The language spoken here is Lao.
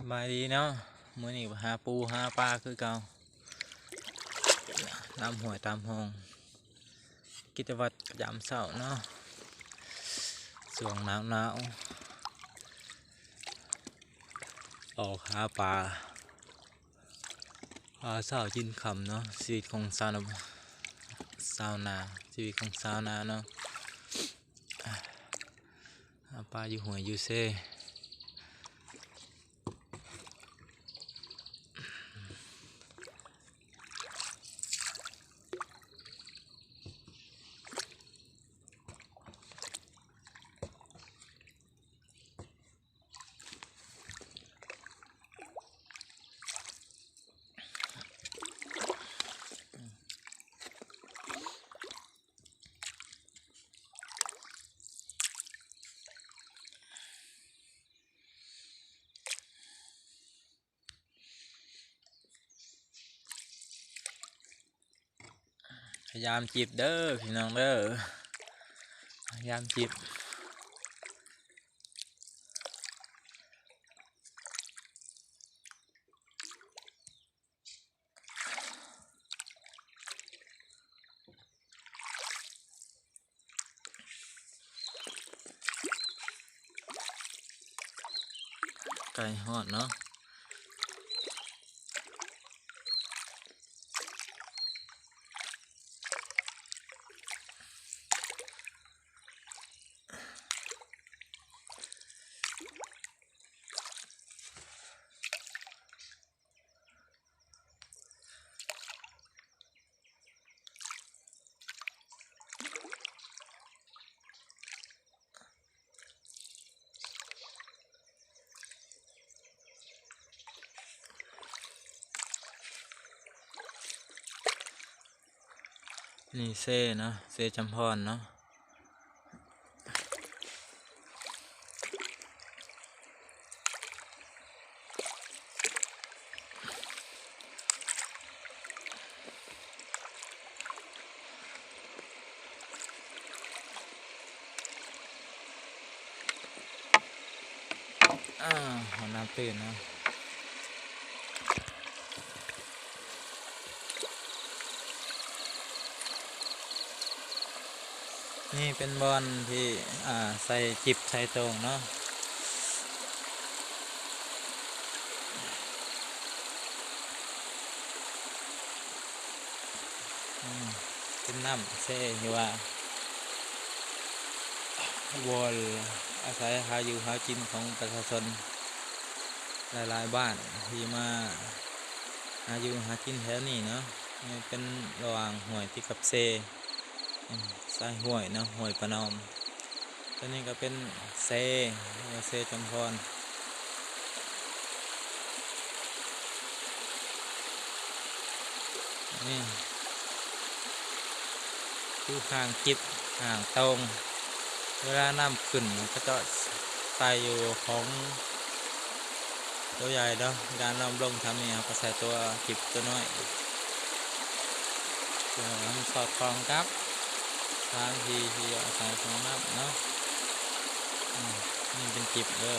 ສະບາຍດີເນາະ ມື້ນີ້ກໍຫາປູຫາປາຄືເກົ່າ ຕາມຫ້ວຍຕາມຮ່ອງ ກິດຈະວັດຍາມເຊົ້າເນາະ ຊ່ວງໜາວໆ ອອກຫາປາ ຫາເຊົ້າກິນຄ່ຳເນາະ ຊີວິດຂອງຊາວນາ ຊາວນາ ຊີວິດຂອງຊາວນາເນາະ ຫາປາຢູ່ຫ້ວຍຢູ່ເຊ. ພະຍາຍາມຈິບເດີພີ່ນ້ອງເດີ ພະຍາຍາມຈິບ. ໃກ້ຮອດເນາະ. ນີ້ເຊເນາະ ເຊຈຳພອນເນາະ. ອາ ຫົວໜ້າຕື່ນເນາະ. ນີ້ເປັນບ່ອນທີ່ ອ່າ ໃສ່ຈິບໃສ່ໂຕ່ງເນາະ. ອືມ ເປັນນ້ຳເຊທີ່ວ່າ ວອນອາໄສຫາຢູ່ຫາກິນຂອງປະຊາຊົນຫຼາຍໆບ້ານທີ່ມາຫາຢູ່ຫາກິນແຖວນີ້ເນາະ. ນີ້ເປັນລະຫວ່າງຫ້ວຍຕິດກັບເຊ ອືມ ສາຍຫ້ວຍເນາະ ຫ້ວຍປະນອມ. ຕົວນີ້ກໍເປັນເຊ ເຊຈຳພອນ. ນີ້ຄືຫາງຈິບ ຫາງໂຕ່ງ ເວລານ້ຳຂຶ້ນ ເຂົາເຈົ້າໃສ່ຢູ່ຂອງຕົວໃຫຍ່ເນາະ. ເວລານ້ຳລົງທາງນີ້ ເຮົາກໍໃສ່ຕົວຈິບຕົວນ້ອຍ ເພື່ອໃຫ້ມັນສອດຄ່ອງກັບສະຖານທີ່ທີ່ຢູ່ອາໄສຂອງນ້ຳເນາະ. ອືມ ນີ້ເປັນຈິບເດີ.